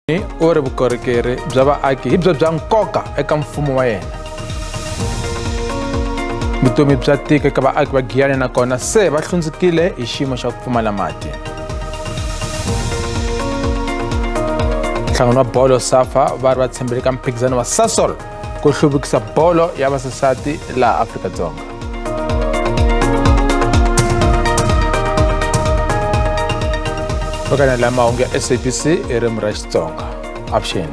U ri vukorhokeri bya vaaki hi byo bya nkoka eka mfumo wa yena. Vutomi bya tika eka vaaki va Giyani nakona se va hlundzukile hi xiyimo xa ku pfumala mati. Nhlangano wa bolo SAFA va ri va tshembele ka mphikizano wa Sasol ku hluvukisa bolo ya vasasati laha Afrika-Dzonga. Vakana la mahungu ya SABC hi ririmi ra Xitsonga. Avuxeni.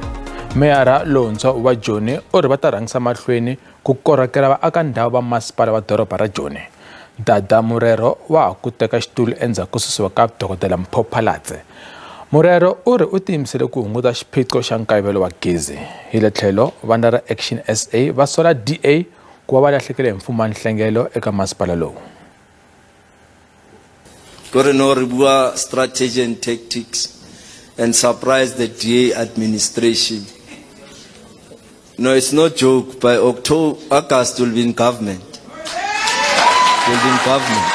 Meyara lontshwa wa Joni u ri va ta rhangisa mahlweni ku korhokela vaakandhawu va masipala wa doroba ra Joni. Dada Murero wa ha ku teka xitulu endzhaku ko susiwa ka Dokodela Mpho Phalatse. Murero u ri u tiyimisele ku hunguta xiphiqo xa nkayivelo wa gezi. Hi le tlhelo, vandla ra Action SA va sola DA ku va va lahlekele hi mfumo wa nhlengelo eka masipala lowu. Kore no re bua strategy and tactics and surprise the DA administration. No, it's no joke. By October, August will be in government. Will be in government.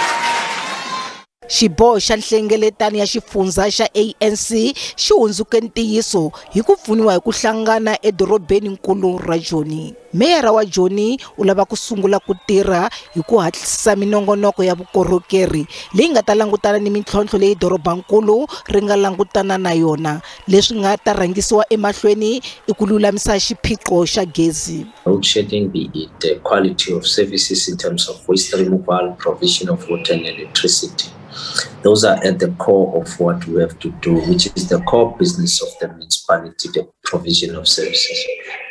Xiboho xa nhlengeletano ya xifundza xa ANC xi hundzuke ntiyiso hi ku pfuniwa hi ku hlangana edorobeninkulu ra Joni. Meyara wa Joni u lava ku sungula ku tirha hi ku hatlisisa minongonoko ya vukorhokeri leyi nga ta langutana ni mintlhontlho leyi dorobankulu ri nga langutana na yona. Leswi nga ta rhangisiwa emahlweni i ku lulamisa xiphiqo xa gezi. Load shedding, be it the quality of services in terms of waste removal, provision of water and electricity. Those are at the core of what we have to do, which is the core business of the municipality, the provision of services.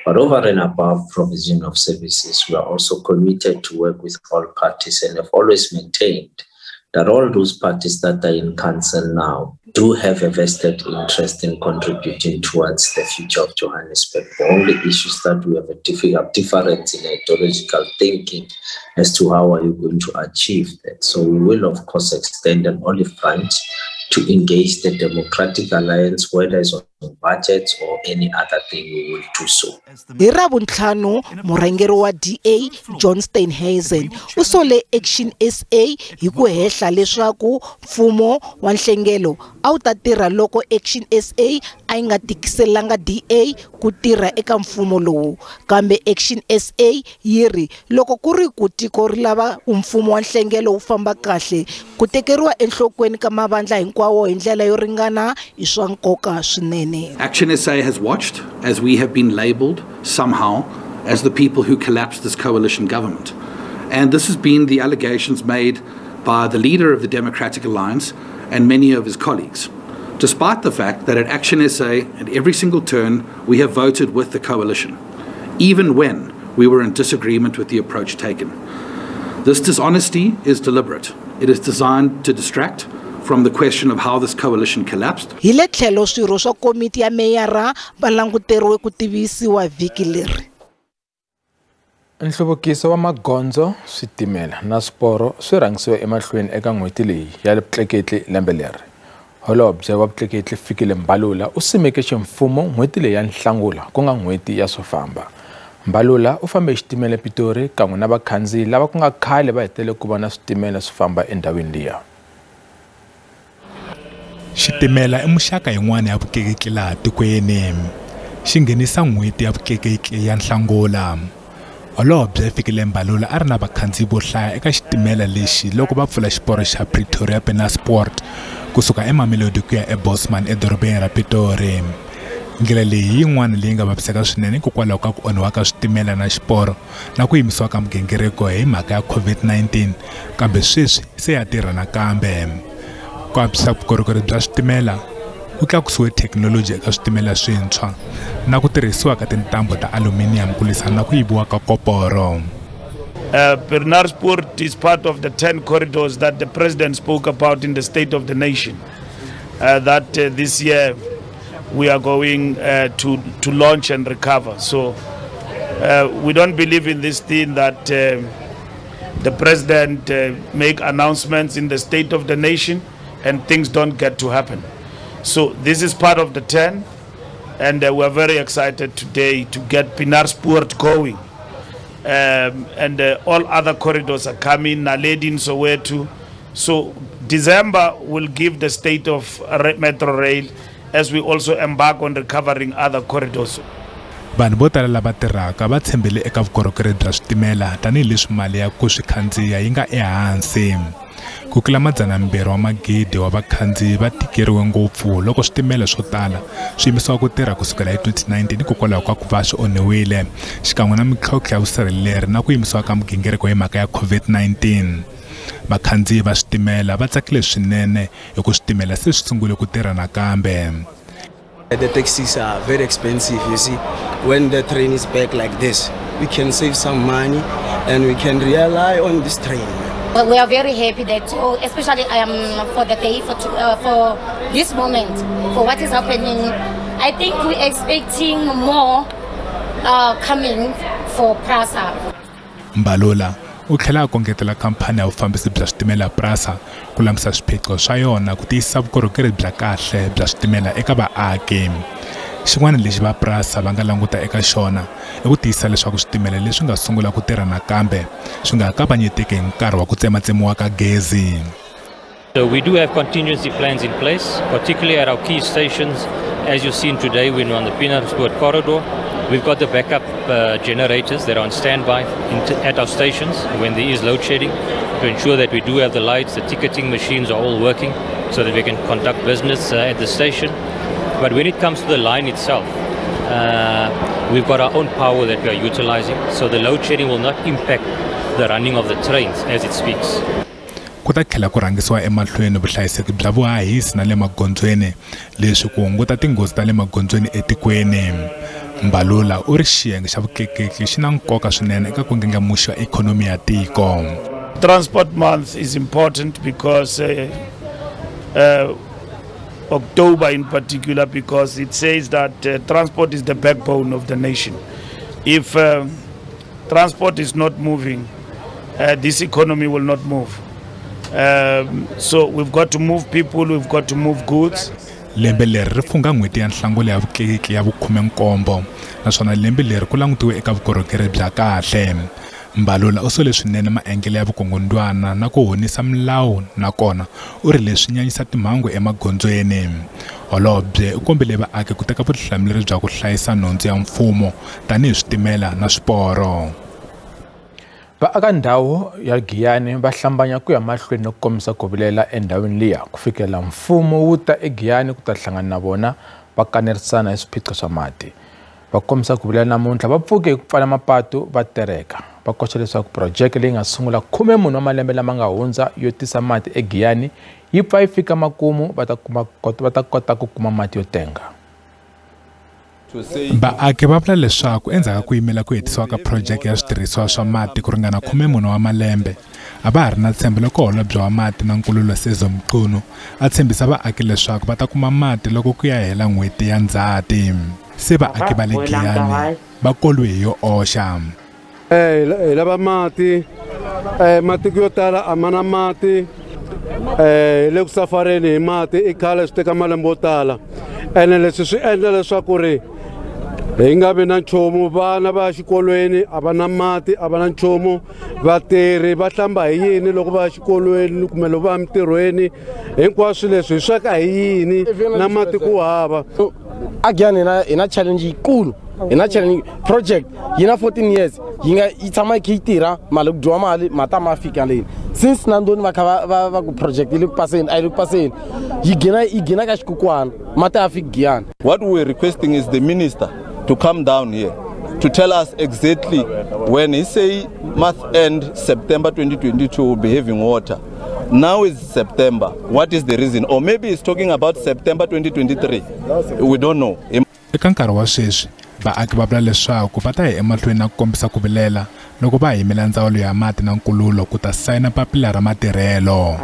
But over and above provision of services, we are also committed to work with all parties and have always maintained that all those parties that are in council now do have a vested interest in contributing towards the future of Johannesburg. The only issues that we have a difference in ideological thinking as to how are you going to achieve that. So we will, of course, extend an olive branch to engage the Democratic Alliance, whether it's on budgets or any other thing, we will do so. Hi Ravuntlhanu, murhangeri wa DA John Steenhuisen u sole Action SA hi ku hehla leswaku mfumo wa nhlengelo a wu ta tirha loko Action SA a yi nga tikiselanga DA ku tirha eka mfumo lowu. Kambe Action SA yi ri loko ku ri ku tiko ri lava ku mfumo wa nhlengelo wu famba kahle, ku tekeriwa enhlokweni ka mavandla hinkwawo hi ndlela yo ringana i swa nkoka swinene. Action SA has watched as we have been labelled somehow as the people who collapsed this coalition government. And this has been the allegations made by the leader of the Democratic Alliance and many of his colleagues, despite the fact that at Action SA, at every single turn, we have voted with the coalition, even when we were in disagreement with the approach taken. This dishonesty is deliberate. It is designed to distract from the question of how this coalition collapsed. Hi le tlhelo swirho swa komiti ya meyara va languteriwe ku tivisiwa vhiki leri. Nhluvukiso wa magondzo, switimela na swiporo swi rhangisiwe emahlweni eka n'hweti leyi ya vutleketli lembe leri. Holobye wa vutleketli Fikile Mbalula u simeke ximfumo n'hweti leyi ya Nhlangula ku nga n'hweti ya swo famba. Mbalula u fambe hi xitimela ePitori kan'we na vakhandziyi lava ku nga khale va hetele ku vona switimela swi famba endhawini liya. Xitimela i muxaka yin'wana ya vutleketli laha tikweni. Xi nghenisa n'hweti ya vutleketli ya Nhlangula. Holobye Fikile Mbalula a ri na vakhandziyi vo hlaya eka xitimela lexi loko va pfula xiporo xa Pretoria Pienaarspoort kusuka eMamelodi ku ya eBosman edorobeni ra Pitori. Ndlela leyi yin'wana leyi nga vaviseka swinene hikokwalaho ka ku onhiwa ka switimela na xiporo na ku yimisiwa ka migingiriko hi mhaka ya COVID-19, kambe sweswi se ya tirha nakambe. Ku antswisa vukorhokeri bya switimela, ku tlakusiwe thekinoloji eka switimela swintshwa na ku tirhisiwa ka tintambu ta aluminium ku lwisana na ku yiviwa ka koporo. Pienaarspoort is part of the 10 corridors that the president spoke about in the State of the Nation. That this year we are going to launch and recover. So we don't believe in this thing that the president make announcements in the State of the Nation and things don't get to happen. So this is part of the 10, and we are very excited today to get Pienaarspoort going. And all other corridors are coming, Naledi in Soweto. So December will give the state of Metro Rail as we also embark on recovering other corridors. Vanhu vo tala lava tirhaka va tshembele eka vukorhokeri bya switimela tanihileswi mali ya ku swi khandziya yi nga ehansi. Ku tlula 200 wa magidi wa vakhandziyi va tikeriwe ngopfu loko switimela swo tala swi yimisiwa ku tirha kusukela hi 2019 hikokwalaho ka ku va swi onhiwile, xikan'we na mintlhontlho ya vusirheleri na ku yimisiwa ka migingiriko hi mhaka ya COVID-19. Vakhandziyi va switimela va tsakile swinene hi ku switimela se swi sungule ku tirha nakambe. The taxis are very expensive, you see. When the train is back like this, we can save some money and we can rely on this train. We are very happy that, especially I am for the day, for this moment, for what is happening. I think we're expecting more coming for PRASA. Mbalula u tlhela a kongetela khamphani ya vufambisi bya switimela PRASA ku lulamisa swiphiqo swa yona ku tiyisisa vukorhokeri bya kahle bya switimela eka vaaki. Xin'wana lexi va PRASA va nga languta eka xona i ku tiyisisa leswaku switimela leswi nga sungula ku tirha nakambe swi nga kavanyeteki hi nkarhi wa ku tsematsemiwa ka gezi. So we do have contingency plans in place, particularly at our key stations. As you've seen today, we're on the Pienaar corridor. We've got the backup generators that are on standby at our stations when there is load shedding to ensure that we do have the lights, the ticketing machines are all working so that we can conduct business at the station. But when it comes to the line itself, we've got our own power that we are utilizing, so the load shedding will not impact the running of the trains as it speaks. Ku ta tlhela ku rhangisiwa emahlweni vuhlayiseki bya vuhahisi na le magondzweni, leswi ku hunguta tinghozi ta le magondzweni etikweni. Mbalula u ri xiyenge xa vutleketli xi na nkoka swinene eka ku ndlandlamuxa ikhonomi ya tiko. Transport Month is important because October in particular, because it says that transport is the backbone of the nation. If transport is not moving, this economy will not move. So we've got to move people, we've got to move goods. Lembe leri ri fungha n'hweti ya Nhlangula ya vutleketli ya vu-17, naswona lembe leri ku langutiwe eka vukorhokeri bya kahle. Mbalula u sole swinene maendlelo ya vukungundwana na ku honisa milawu, nakona u ri leswi nyanyisa timhangu emagondzweni. Holobye u kombele vaaki ku teka vutihlamuleri bya ku hlayisa nhundzu ya mfumo tanihi switimela na swiporo. Vaaka ndhawu ya Giyani va hlambanya ku ya mahlweni no kombisa ku vilela endhawini liya ku fikela mfumo wu ta eGiyani ku ta hlangana na vona va kanerisana hi swiphiqo swa mati. Va kombisa ku vilela namuntlha va pfuke hi ku pfala mapatu va tereka. Va koxa leswaku projeke leyi nga sungula 14 wa malembe lama nga hundza yo tisa mati eGiyani yi pfa yi fika makumu va ta kota ku kuma mati yo tenga. Vaaki va vula leswaku endzhaku ka ku yimela ku hetisiwa ka phurojeke ya switirhisiwa swa mati ku ringana 14 wa malembe, a va ha ri na ntshembo loko holobye wa mati na Nkululo Senzo Mchunu a tshembisa vaaki leswaku va ta kuma mati loko ku ya hela n'hweti ya Ndzhati. Se vaaki va le Giyani va kolwe hi yo oxa. Hi lava mati, matiko yo tala a ma na mati, hi le ku safareni hi mati i khale swi teka malembe yo tala. Ene leswi swi endla leswaku ri hi nga vi na nchumu, vana va ya xikolweni a va na mati, a va na nchumu, vatirhi va hlamba hi yini loko va ya xikolweni kumbe loko va ya emitirhweni, hinkwaswo leswi hi sweka hi yini na mati ku hava. A Giyani hi na challenge yikulu, hi na challenge project yi na 14 years yi nga yi tshama yi kha yi tirha mali ku dyiwa mali mata ma fika leni since na ndoni va kha va ku project yi le ku paseni a yi le ku paseni yi gina ka xikukwana mati ya fiki Giyani. What we're requesting is the minister to come down here to tell us exactly when he say month end September 2022 will be having water. Now is September. What is the reason? Or maybe he's talking about September 2023. We don't know. Eka nkarhi wa sweswi vaaki va vula leswaku va ta ya emahlweni na ku kombisa ku vilela loko va yimela ndzawulo ya mati na nkululo ku ta sayina papila ra matirhelo.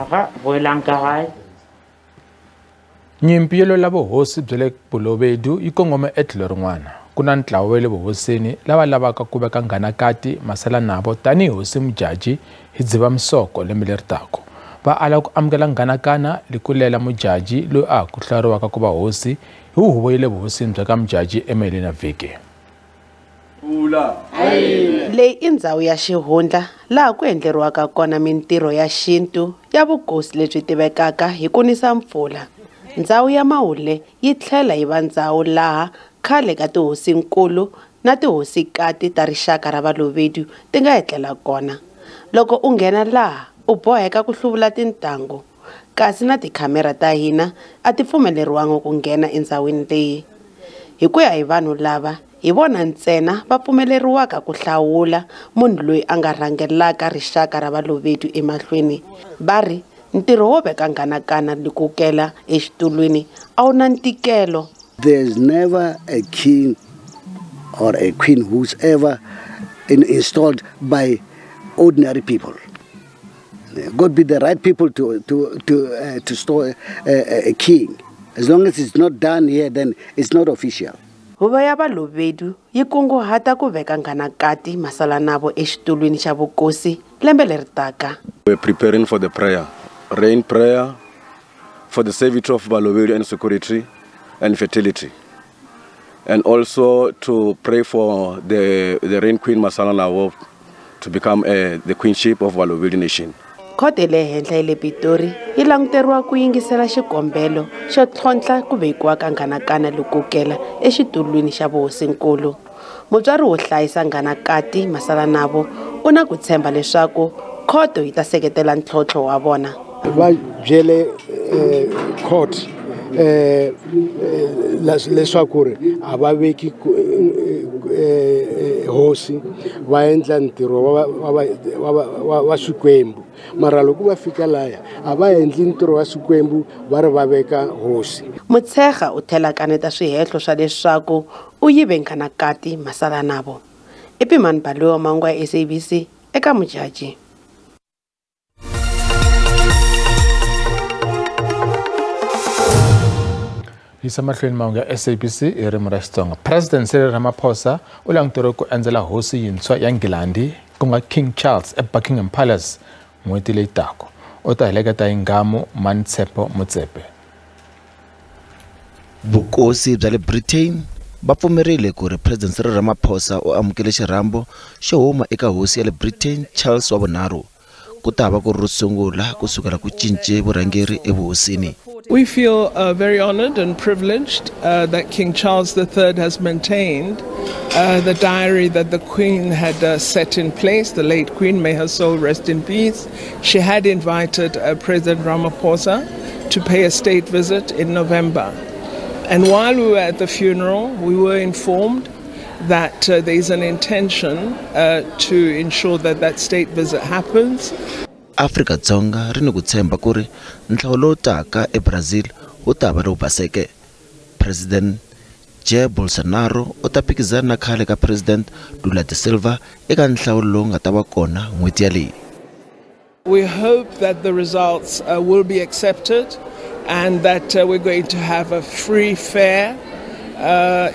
Nyimpi yo lwela vuhosi bya le Bolobedu yi kongome etlhelo rin'wana. Ku na ntlawa wa le vuhosini lava lavaka ku veka Nghanakati Masalanabo tanihi hosi Mujaji hi Dzivamisoko lembe leri taka. Va ala ku amukela Nghanakana Likulela Mujaji loyi a ha ku hlawuriwaka ku va hosi hi huvo ya le vuhosini bya ka Mujaji emaheleni ya vhiki. Leyi i ndzhawu ya xihundla laha ku endleriwaka kona mintirho ya xintu ya vukosi lebyi tivekaka hi ku nisa mpfula. Ndzhawu ya Mawule yi tlhela yi va ndzhawu laha khale ka tihosinkulu na tihosikati ta rixaka ra Balobedu ti nga etlela kona. Loko u nghena laha u boheka ku hluvula tintangu, kasi na tikhamera ta hina a ti pfumeleriwanga ku nghena endzhawini leyi. Hi ku ya hi vanhu lava, hi vona ntsena va pfumeleriwaka ku hlawula munhu loyi a nga rhangelaka rixaka ra Balobedu emahlweni. Va ri ntirho wo veka Nghanakana Lekukela exitulwini a wu na ntikelo. There's never a king or a queen who's ever installed by ordinary people. God be the right people to store a king. As long as it's not done here, then it's not official. Huvo ya Balobedu yi kunguhata ku veka Nghanakati Masalanabo exitulwini xa vukosi lembe leri taka. We're preparing for the prayer, rain prayer for the safety of Balobedu and security and fertility, and also to pray for the Rain Queen Masalanabo to become the queenship of Balobedu nation. Khoto ya le henhla ya le Pitori yi languteriwa ku yingisela xikombelo xo tlhontlha ku vekiwa ka Nghanakana Lekukela exitulwini xa vuhosinkulu. Mutswari wo hlayisa Nghanakati Masalanabo u na ku tshemba leswaku khoto yi ta seketela ntlhontlho wa vona. Va byele court leswaku ri a va veki hosi, va endla ntirho wa Xikwembu. Mara loko va fika laya a va endli ntirho wa Xikwembu, va ri va veka hosi. Motshekga u tlhela kaneta swihehlo swa leswaku u yive Nghanakati Masalanabo. I Pimani Baloyi wa ya SABC eka Modjadji. Yisa mahlweni mahungu ya SABC hi ririmi ra Xitsonga. President Cyril Ramaphosa u languteriwe ku endzela hosi yintshwa ya Nghilandhi ku nga King Charles eBuckingham Palace n'hweti leyi taka. U ta heleketa hi nghamu Mantshepo Motsepe. Vukosi bya le Britain va pfumerile ku ri President Cyril Ramaphosa u amukele xirhambo xo huma eka hosi ya le Britain Charles wa vunharhu. Ku ta va ku ri ro sungula ku sukela ku cince vurhangeri evuhosini. We feel very honored and privileged that King Charles III has maintained the diary that the Queen had set in place, the late Queen, may her soul rest in peace. She had invited President Ramaphosa to pay a state visit in November. And while we were at the funeral, we were informed that there is an intention to ensure that that state visit happens. Afrika Dzonga ri ni ku tshemba ku ri nhlawulo lowu taka eBrazil wu ta va lowu baseke. President Jair Bolsonaro u ta phikizana na khale ka President Lula da Silva eka nhlawulo lowu nga ta va kona n'hweti yaleyi. We hope that the results will be accepted and that we're going to have a free, fair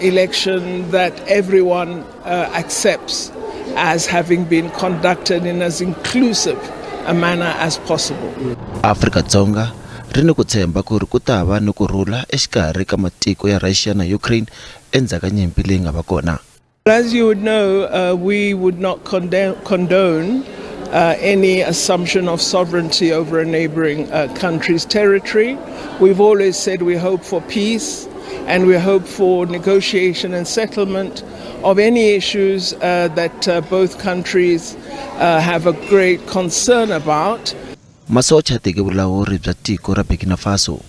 election that everyone accepts as having been conducted in as inclusive a manner as possible. Afrika Dzonga ri ni ku tshemba ku ri ku ta va ni ku rhula exikarhi ka matiko ya Russia na Ukraine endzhaku ka nyimpi leyi nga va kona. As you would know, we would not condone any assumption of sovereignty over a neighboring country's territory. We've always said we hope for peace and we hope for negotiation and settlement of any issues that both countries have a great concern about. Masocha teke vulawuri bya tiko ra Burkina Faso.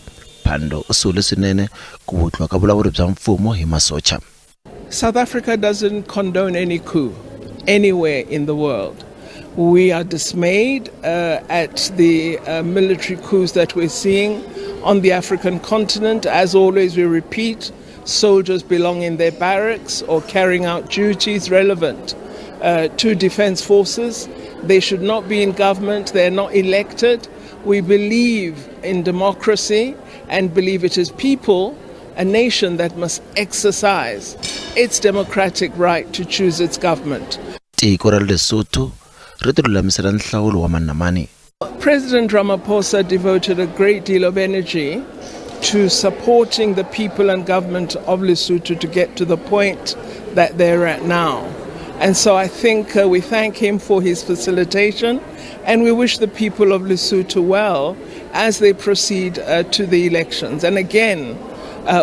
Phando u sule swinene ku vutliwa ka vulawuri bya mfumo hi masocha. South Africa doesn't condone any coup anywhere in the world. We are dismayed at the military coups that we're seeing on the African continent. As always, we repeat, soldiers belong in their barracks or carrying out duties relevant to defense forces. They should not be in government. They're not elected. We believe in democracy and believe it is people, a nation, that must exercise its democratic right to choose its government. Tiko ra Lesotho ri tilulamisela nhlawulo wa mani na mani. President Ramaphosa devoted a great deal of energy to supporting the people and government of Lesotho to get to the point that they're at now. And so I think we thank him for his facilitation, and we wish the people of Lesotho well as they proceed to the elections. And again,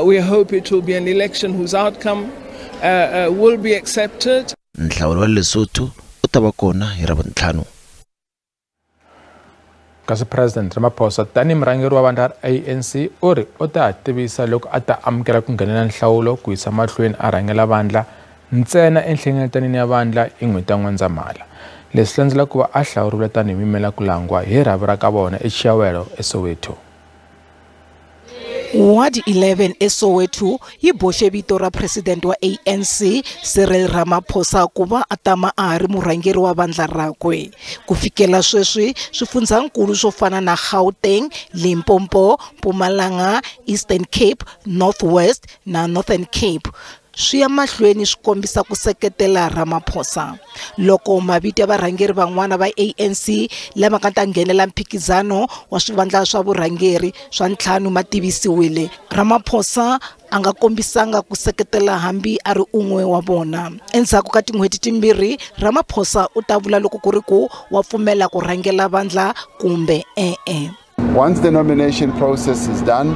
we hope it will be an election whose outcome will be accepted. Nhlawulo wa Lesotho u ta va kona hi Ravuntlhanu. Kasi President Ramaphosa tanihi murhangeri wa vandla ra ANC u ri u ta tivisa loko a ta amukela ku nghenela nhlawulo ku yisa mahlweni a rhangela vandla ntsena enhlengeletanini ya vandla hi n'hweti ya N'wendzamhala. Leswi landzela ku va a hlawuriwile tanihi muyimela ku langwa hi rhavi ra ka vona eChiawelo eSoweto. Ward 11 eSoweto yi boxe vito ra president wa ANC Cyril Ramaphosa ku va a tama a ha ri murhangeri wa vandla rakwe. Ku fikela sweswi swifundzhankulu swo fana na Gauteng, Limpopo, Mpumalanga, Eastern Cape, North West na Northern Cape swi ya mahlweni swi kombisa ku seketela Ramaphosa. Loko mavito ya varhangeri van'wana va ANC lava nga ta nghenela mphikizano wa swivandla swa vurhangeri swa ntlhanu ma tivisiwile, Ramaphosa a nga kombisanga ku seketela hambi a ri un'we wa vona. Endzhaku ka tin'hweti timbirhi, Ramaphosa u ta vula loko ku ri ku wa pfumela ku rhangela vandla kumbe e-e. Once the nomination process is done,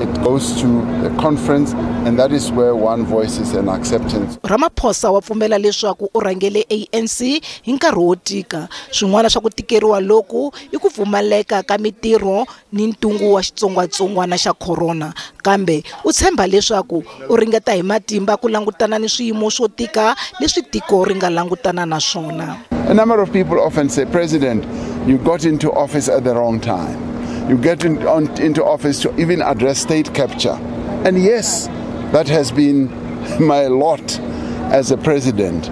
it goes to the conference, and that is where one voice is an acceptance. Ramaphosa wa pfumela leswaku u rhangele ANC hi nkarhi wo tika. Swin'wana swa ku tikeriwa loku i ku pfumaleka ka mitirho ni ntungu wa xitsongwatsongwana xa corona. Kambe u tshemba leswaku u ringeta hi matimba ku langutana ni swiyimo swo tika leswi tiko ri nga langutana na swona. A number of people often say, President, you got into office at the wrong time. You get into office to even address state capture. And yes, that has been my lot as a president,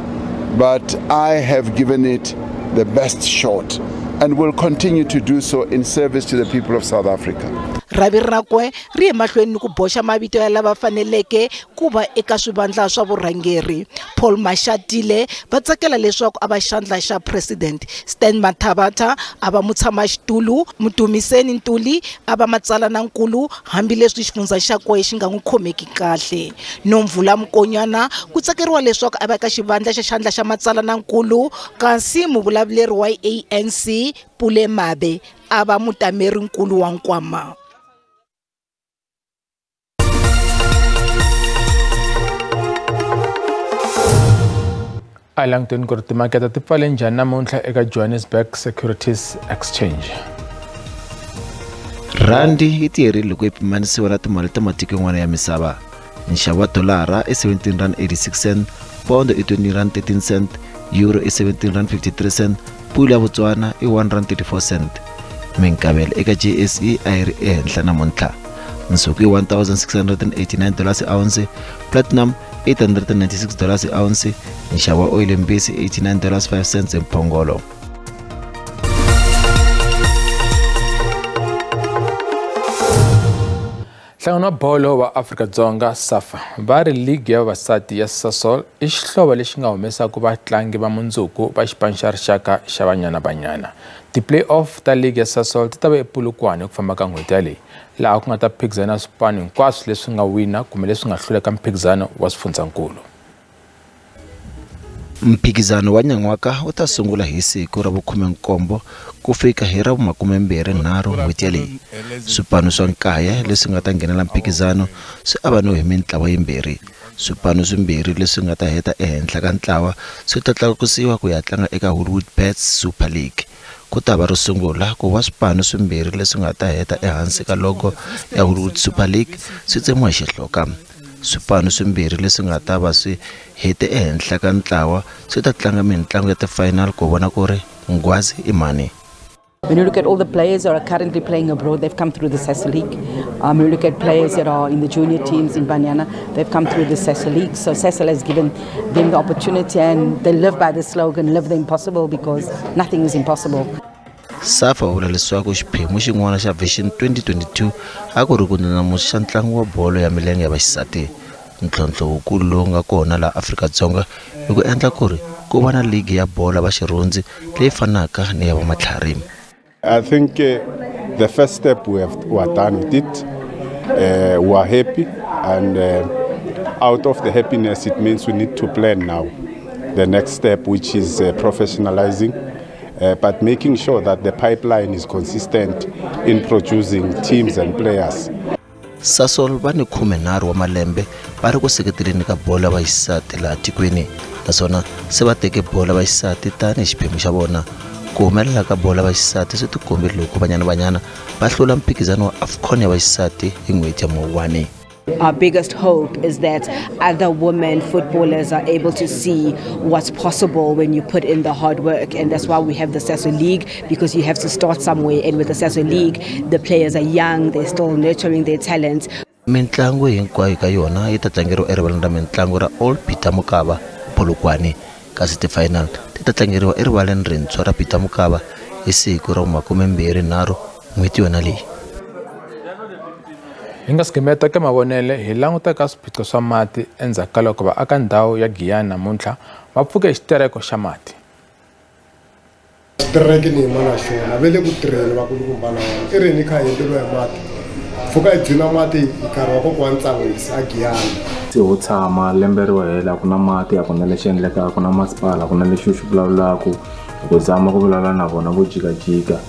but I have given it the best shot and will continue to do so in service to the people of South Africa. Rhavi rakwe ri ye mahlweni ni ku boxa mavito ya lava faneleke ku va eka swivandla swa vurhangeri. Paul Mashatile va tsakela leswaku a va xandla xa president, Stan Mathabatha a va mutshamaxitulu, Mutumiseni Ntuli a va matsalanankulu hambileswi xifundza xakwe xi nga n'wi khomeki kahle. Nomvula Mokonyana ku tsakeriwa leswaku a va eka xivandla xa xandla xa matsalanankulu, kasi muvulavuleri wa ANC Pule Mabe a va mutamerinkulu wa nkwama. A languteni ku ri timakete ti pfale njhani namuntlha eka Johannesburg Securities Exchange. Randi yi tiyerile loko yi pimanisiwa na timali ta matiko yan'wana ya misava. Nxavo wa dolara i R17.86, pondo i R20.13, euro i R17.53, pula ya Botswana i R1.34. Minkavelo eka JSE a yi ri ehenhla namuntlha. Nsuku i $1,689 ounce, platinum $896 ounce, nxavo wa oyili mbisi $89.05 hi mphongolo. Nhlangano wa bolo wa Afrika-Dzonga SAFA va ri ligi ya vavasati ya Sasol i xihlovo lexi nga humesaka vatlangi va mundzuku va xipano xa rixaka xa Banyana Banyana. Ti-play-off ta ligi ya Sasol ti ta va ePolokwane ku famba ka n'hweti yaleyi, laha ku nga ta phikizana swipano hinkwaswo leswi nga wina kumbe leswi nga hluleka mphikizano wa swifundzankulu. Mphikizano wa nyan'waka wu ta sungula hi siku ra vu-17 ku fika hi ra vu-23 n'hweti yaleyi. Swipano swa nkaye leswi nga ta nghenela mphikizano swi avaniwe hi mintlawa yimbirhi. Swipano swimbirhi leswi nga ta heta ehenhla ka ntlawa swi ta tlakusiwa ku ya tlanga eka Hollywood Bets Super League. Ku ta va ro sungula ku va swipano swimbirhi leswi nga ta heta ehansi ka logo ya Hollywood Super League swi tsemiwa hi xihloka. Swipano swimbirhi leswi nga ta va swi hete ehenhla ka ntlawa swi ta tlanga mintlangu ya ti-final ku vona ku ri nghwazi i mani. When you look at all the players that are currently playing abroad, they've come through the Sasol League. You look at players that are in the junior teams in Banyana, they've come through the Sasol League. So Sasol has given them the opportunity, and they live by the slogan, live the impossible, because nothing is impossible. SAFA u vula leswaku xiphemu xin'wana xa Vision 2022 a ku ri ku ndlandlamuxa ntlangu wa bolo ya milenge ya vaxisati. Ntlhontlho wukulu lowu nga kona laha Afrika-Dzonga i ku endla ku ri ku va na ligi ya bolo ya vaxirhundzu leyi fanaka ni ya vamatlhari. I think the first step we are done with it. We are happy, and out of the happiness, it means we need to plan now the next step, which is professionalizing But making sure that the pipeline is consistent in producing teams and players. Sasol va ni 13 wa malembe va ri ku seketeleni ka bolo ya vaxisati laha tikweni, naswona se va teke bolo ya vaxisati tanihi xiphemu xa vona. Ku humelela ka bolo ya vaxisati swi tikombile loko Banyana Banyana va hlula mphikizano wa AFCON ya vaxisati hi n'hweti ya Mawuwani. Our biggest hope is that other women footballers are able to see what's possible when you put in the hard work, and that's why we have the Sasol League, because you have to start somewhere, and with the Sasol League, the players are young, they're still nurturing their talents. Mintlangu hinkwayo ka yona yi ta tlangeriwa erivaleni ra mintlangu ra Old Peter Mokaba, Polokwane, kasi ti-final ti ta tlangeriwa erivaleni rintshwa ra Peter Mokaba hi siku ra 23 n'hweti yona leyi. Hi nga sigimeta ka mavonele hi languta ka swiphiqo swa mati endzhaku ka loko vaaka ndhawu ya Giyani namuntlha va pfuke xitereko xa mati. Xitereke ni yima na xona va le ku tirheni vakulukumba lava i rini kha hi endleriwa hi mati pfuka hi dzina mati hi nkarhi wa kokwana Ntsan'wisi a Giyani. Se ho tshama lembe ro hela ku na mati a ku na lexi endlekaka ku na masipala ku na lexi xi vulavulaka ku zama ku vulavula na vona vo jikajika.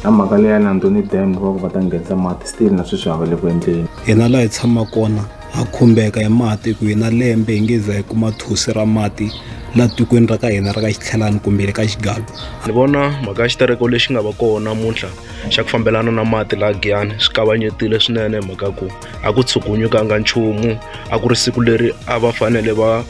Na mhaka leya Nandoni Dam va ku va ta nghenisa mati still na sweswi a va le ku endleni. Hina laha hi tshamaka kona ha khumbeka hi mati ku hina lembe hi nge za hi kuma thusi ra mati laha tikweni ra ka hina ra ka Xitlhelani kumbe le ka Xigalo. Ni vona mhaka ya xitereko lexi nga va kona namuntlha xa ku fambelana na mati laha Giyani swi kavanyetile swinene mhaka ku a ku tshukunyukanga nchumu, a ku ri siku leri a va fanele va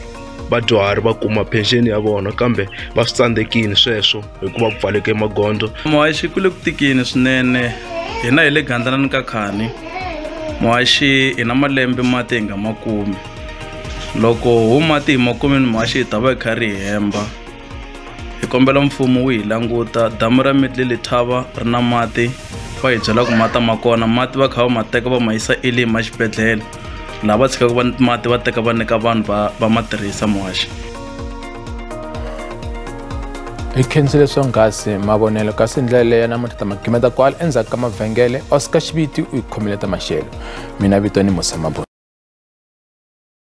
vadyuhari va kuma pension ya vona kambe va swi tsandzekile sweswo hikuva ku pfaleke magondzo. Muhaxi ku le ku tikini swinene, hina hi le Gandlani ka Khani. Muhaxi hi na malembe mati hi nga ma kumi. Loko ho mati hi ma kumini muhaxi hi ta va hi karhi hi hemba. Hi kombela mfumo wu hi languta, damu ra Middle Letaba ri na mati, va hi byela ku mati ma kona, mati va kha va ma teka va ma yisa Elim exibedhlele. Lava va tshikaka mati va teka va nyika vanhu va ma tirhisa muhaxi. Hi khensile swonghasi mavonelo kasi ndlela leya namuntlha ta magimeta kwala endzhaku ka mavhengele Oscar Xiviti u hi khomile ta maxelo. Mina vito ni Musa Mabunda.